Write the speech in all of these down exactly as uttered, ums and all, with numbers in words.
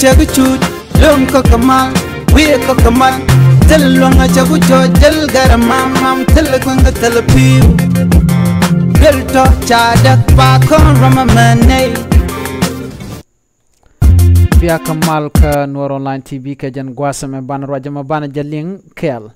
Cɛ kä cut lom kä kä mal, wiɛ kä kä mal. Thil luäŋ a cɛ ku cɔ jäl gɛr mam mam, thil kueŋ kä thil piu. Duel tɔ ca däk ba kɔn ram a mɛ nɛy. Bia kä mal kä Nuɔr Online T V kɛ jɛn gua̱a̱th ɛmɛ banɛ ruac ɛmɛ banɛ jɛ liŋ kɛɛl.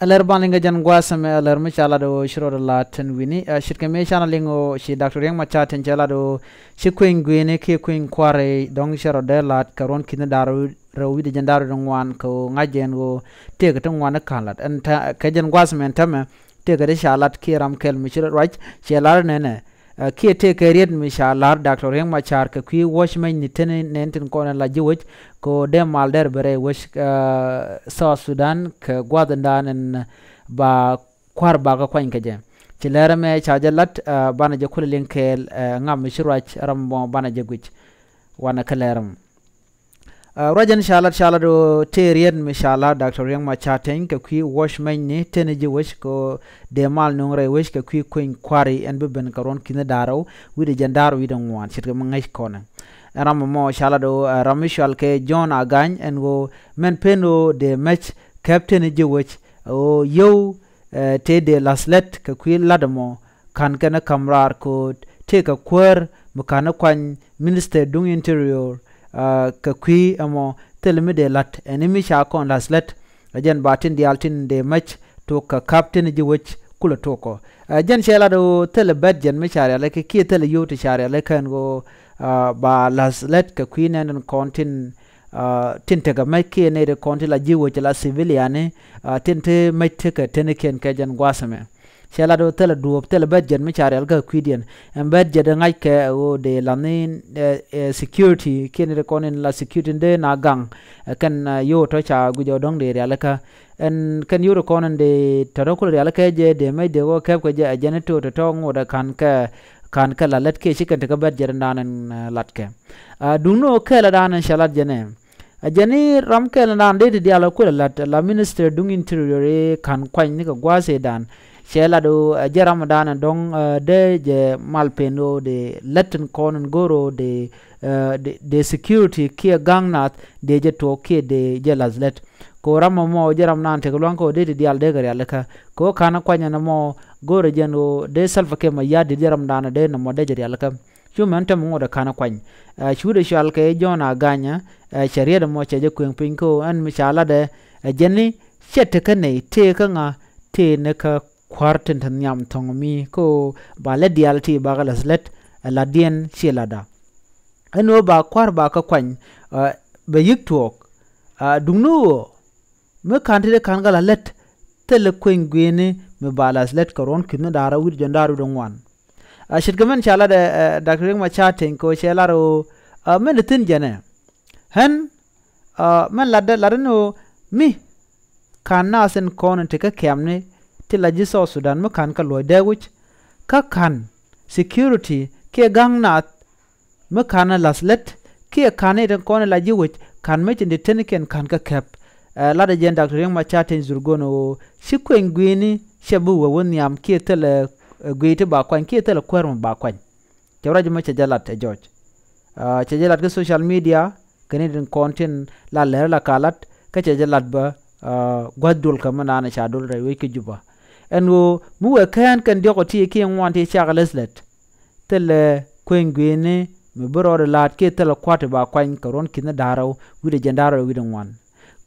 Ɛ lɛr ban liŋ kɛ jɛn gua̱a̱th ɛmɛ ɛ lɛr mi ca lat ɣöö ci rɔɔdɛ lat tin wi̱ni, ɛ ce̱tkɛ mëë canɛ liŋ ɣöö ci Doctor Riek Machar Teny cɛ lat ɣöö ci kueny gui̱ni kiɛ kueny kua̱ri dɔ̱ŋ cɛ rɔɔdɛ lat kɛ ruɔ̱n ki̱ni da̱r rɛw wi̱cdɛ jɛn da̱r wi̱cdɛ ŋuan kɛ ɣöö ŋa̱c jɛ ɛn ɣöö tëëkɛ ti ŋuan i̱ ka̱n lat. Ɛn kɛ jɛn gua̱a̱th ɛmɛ ɛn täämɛ tëëkɛ ti ca lat kiɛ ram kɛl mi ci rɔɔd ruac cɛ lar nɛnɛ. Ɛ kiɛ tëëkɛ riet mi ca lar Doctor Riek Machar kɛ kui̱ watchman ni teni nɛn tin kɔn in la ji̱ wec kɛ ɣöö dee mal dɛr bɛ rɛy wec, ɛ, South Sudan kɛ gua̱th in daan in ba kua̱r bakä kuany kɛ jɛ. Ci lɛr ɛmɛ ca jɛ lat, ɛ, banɛ jɛ kulɛ liŋ kɛɛl, ɛ, ŋa mi ci ruac ram mɔ banɛ jɛ guic. Wanɛ kä lɛr ɛmɛ. Ɛ, ruac ɛn ca lat ca lat ɣöö tëë riet mi ca lar Doctor Riek Machar Teny kɛ kui̱ watchman ni teni ji̱ wec kɛ ɣöö dee mal nuŋ rɛy wec kɛ kui̱ kueny kua̱ri ɛn bi ben kɛ ruɔ̱n ki̱ni da̱r rɛw wi̱cdɛ jɛn da̱r wi̱cdɛ ŋuan ce̱tkɛ mi ŋäc kɔnɛ. Ɛn ram ɛmɔ ca lat ɣöö, ɛ, ram mi cɔal kɛ John Agany ɛn ɣöö mɛn pen ɣöö dee mec kɛp teni ji̱ wec ɣöö yio̱w, ɛ, tëë dee la̱th lät kɛ kui̱ lat ɛmɔ ka̱n kɛn ɛ ka̱m raar ko̱o̱t tëëkɛ kuäär mi ka̱n ɛ kuany Minister duŋ Interior, ɛ, kɛ kui̱ ɛmɔ thilɛ mi dee la̱t ɛn mi ca kɔn la̱th lät. Ɛ jɛn ba tin diaal tin dee mec tok kɛ ka̱p tin ji̱ wec kulɛ tok kɔ. Ɛ jɛn cɛ lat ɣöö thilɛ bɛt jɛn mi ca rialikä kiɛ thilɛ yio̱w ti ca rialikä ɛn ɣöö, ɛ, ba la̱th lät kɛ kui̱ nɛn tin kɔn tin, ɛ, tin tekɛ mec kiɛ nɛy ti kɔn tin la ji̱ wec la civilian ni, ɛ, tin ti mec tekɛ tenikiɛn kɛ jɛn gua̱a̱th ɛmɛ. Cɛ lat ɣöö thilɛ duɔ̱ɔ̱p thilɛ bɛt jɛt mi ca rial kä kui̱diɛn. Ɛn bɛt jɛt ɛ ŋa̱ckɛ ɣöö dee la̱th ni, ɛ, ɛ, security kiɛn ri kɔn in la security dee na gaŋ. Ɛ kɛn, ɛ, yio̱w tɔ̱ ca guic ɔ dɔ̱ŋ dee rialikä. Ɛn kɛn yio̱w ri kɔn in dee tɔ̱tɔ̱ kulɛ rialikä jɛ dee mec dee ɣöö kɛp kɛ jɛ ɛ jɛn i̱ to̱o̱ tɔ̱tɔ̱ ŋot ɛ ka̱n kɛ, ka̱n kɛ la lät kiɛ ci kɛn ti kä bɛt jɛt in daan in, ɛ, latkɛ. Ɛ, duŋni ɣöö kɛɛl ɛ daan in cɛ lat jɛn ɛ. Ɛ jɛn i̱ ram kɛl in daan dee ti diaal ɛ kulɛ la̱t la minister duŋ interior i̱ ka̱n kuany ni kɛ gua̱a̱th ëëdan. Cɛ lat ɣöö ɛ jɛ ram in daan in dɔ̱ŋ, ɛ, dee jɛ mal pen ɣöö dee lät in kɔn in go̱r ɣöö dee, ɛ, dee, dee security kiɛ ga̱ŋ nath dee jɛ tuɔɔk kiɛ dee jɛ la̱th lät. Kɛ ɣöö ram ɛmɔ jɛ ram in daan tekɛ lua̱ŋ kɛ ɣöö dee ti diaal dee kɛ rialikä. Kɛ ɣöö ka̱n ɛ kuany ɛn ɛmɔ go̱r ɛ jɛn ɣöö dee Salva Kiir Mayardit jɛ ram in daan in dee nɔmɔ dee jɛ rialikä. Cu mɛn tɛm ŋot ɛ ka̱n ɛ kuany. Ɛ, cuut ɛ cual kɛ John Aganya, ɛ, cɛ riet ɛmɔ cɛ jɛ kueŋ piny kä ɣöö ɛn mi ca latdɛ, ɛ, jɛn ni cɛ tekä nɛy tëë kä ŋa tëë ni kä kua̱r tin te nhiam thɔ̱ŋ mi kä ɣöö ba lät diaal ti bakɛ la̱th lät, ɛ, latdiɛn ci latda. Ɛn ɣöö ba kua̱r ba kä kuany, ɛ, bɛ yi̱k tuɔɔk. Ɛ, duŋni ɣöö mi ka̱n ti dee ka̱n kä la̱th lät thilɛ kueny gui̱ni mi ba la̱th lät kɛ ruɔ̱n ki̱thni da̱rä wi̱cdɛ jɛn da̱rä wi̱cdɛ ŋuan. Ɛ, ce̱tkɛ mɛn ca lat ɛ, ɛ, Doctor Riek Machar Teny kɛ ɣöö cɛ lar ɣöö, ɛ, mɛn ti thi̱n jɛnɛ. Ɣän, ɛ, mɛn latdä latdä ni ɣöö mi ka̱n naath in kɔn in te kä kɛ̈mni ti la ji̱ South Sudan mi ka̱n kɛ luɔ̱c dee wi̱c. Kä ka̱n security kiɛ ga̱ŋ naath mi ka̱n ɛ la̱th lät kiɛ ka̱n i̱ tin kɔn in la ji̱ wec ka̱n mi ci ti tenikiɛn ka̱n kä kɛp. Ɛ, latdä jɛn Doctor Riek Machar Teny Dhurgon ɣöö ci kueny gui̱ni cɛ bi wee wä nhiam kiɛ thilɛ, ɛ, guiy ti ba kuany kiɛ thilɛ kuäär mi ba kuany. Cɛ ruac mɔ cɛ jɛ lat ɛ jɔc. Ɛ, cɛ jɛ lat kä social media kɛ ni tin kɔn tin la lɛr la ka lat kä cɛ jɛ lat bä, ɛ, gua̱th dol kä mi naan ca dol rɛy wec kä Juba. Ɛn ɣöö mi wee kään kɛn diɔ̱k ɔ ti kiɛ ŋuan ti cak la̱th lät. Thilɛ kueny gui̱ni mi bi rɔɔdɛ la̱a̱t kiɛ thilɛ kua̱r ti ba kuany kɛ ruɔ̱n ki̱thni da̱rä wi̱cdɛ jɛn da̱rä wi̱cdɛ ŋuan.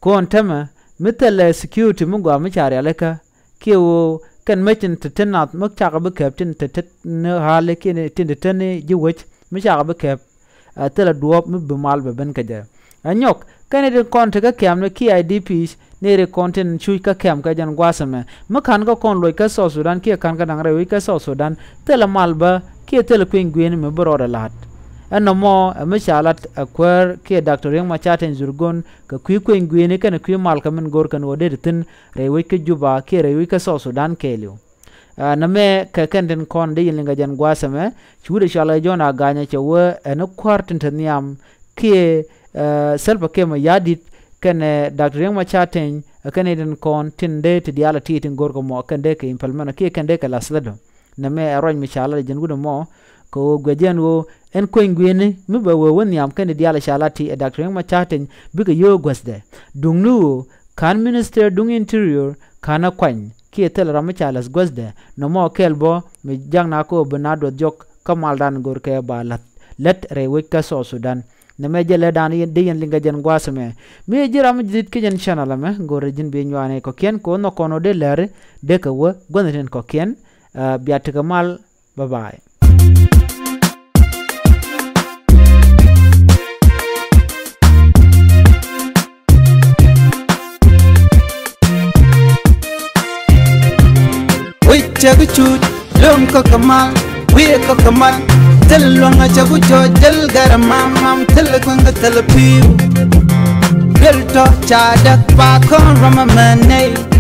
Kɔn täämɛ mi thilɛ security mi gɔaa mi ca rialikä kiɛ ɣöö kɛn mec tin te te nath mi cakɛ bi kɛp tin te te ni ɣa̱li kiɛ ni tin te te ni ji̱ wec mi cakɛ bi kɛp. Ɛ, thilɛ duɔ̱ɔ̱p mi bi mal bɛ ben kɛ jɛ. Ɛ nyɔk kɛn i̱ tin kɔn te kä kɛ̈m ni kiɛ I D Ps ni ri kɔn tin cuc kä kɛ̈m kɛ jɛn gua̱a̱th ɛmɛ mi ka̱n kä kɔn luɔc kä South Sudan kiɛ ka̱n kä da̱ŋ rɛy wec kä South Sudan. Thilɛ mal bä kiɛ thilɛ kueny gui̱ni mi bi rɔɔdɛ la̱a̱t. Ɛn nɔmɔ ɛ mi ca lat ɛ kuäär kiɛ Doctor Riek Machar Teny Dhurgon kɛ kui̱ kueny gui̱ni kɛnɛ kui̱ mal kɛ min go̱r kɛn ɣöö dee ti thi̱n rɛy wec kä Juba kiɛ rɛy wec kä South Sudan kɛɛliw. Ɛ, nɛmɛ kɛ kɛn tin kɔn dee yɛn liŋ kɛ jɛn gua̱a̱th ɛmɛ. Ci wut ɛ cɔal kɛ John Aganya cɛ wee ɛn kua̱r tin te nhiam kiɛ, ɛ, Salva Kiir Mayardit kɛnɛ Doctor Riek Machar Teny, ɛ, kɛn i̱ tin kɔn tin dee ti diaal ɛ ti tin go̱r kɛ mɔ kɛn dee kɛ implement kiɛ kɛn dee kɛ la̱th lät ɔ. Nɛmɛ ɛ ruac mi ca lat ɛ jɛn wut ɛmɔ Kɛ ɣöö guic ɛn ɣöö ɛn kueny gui̱ni mi bɛ wee wä nhiam kɛnɛ diaal ca lat ti ɛ Doctor Riek Machar Teny bikɛ yio̱o̱k guäthdɛ. Duŋni ɣöö ka̱n minister duŋ interior ka̱n ɛ kuany kiɛ thilɛ ram mi ca la̱th guäthdɛ nɔmɔ kɛl bä mi jak na kɛ ɣöö bi na duɔth jɔk kä maldan görkɛ ba la̱th lät rɛy wec kä South Sudan. Nɛmɛ jɛ lɛ dan dee yɛn liŋ kɛ jɛn gua̱a̱th ɛmɛ. Mi ji̱ ram mi ji̱ kä jɛn channel ɛmɛ go̱rɛ ji̱n bi nyuani kɔ̱kiɛn kɛ ɣöö nhɔk kɔn ɣöö dee lɛri dee kɛ wä guäthni tin kɔ̱kiɛn. Bia tekɛ mal. Bye bye. Wi̱c cɛ bi cuc lom kɔk kɛ mal, wi̱i̱ kɔk kɛ mal. Thil luɔ̱ŋ a cɛ bi cuc, thil gɛr mam mam, thil kueŋ kɛ thil pi̱w. Thil tɔ ca däk pa kɔn ram a mɛ nɛy.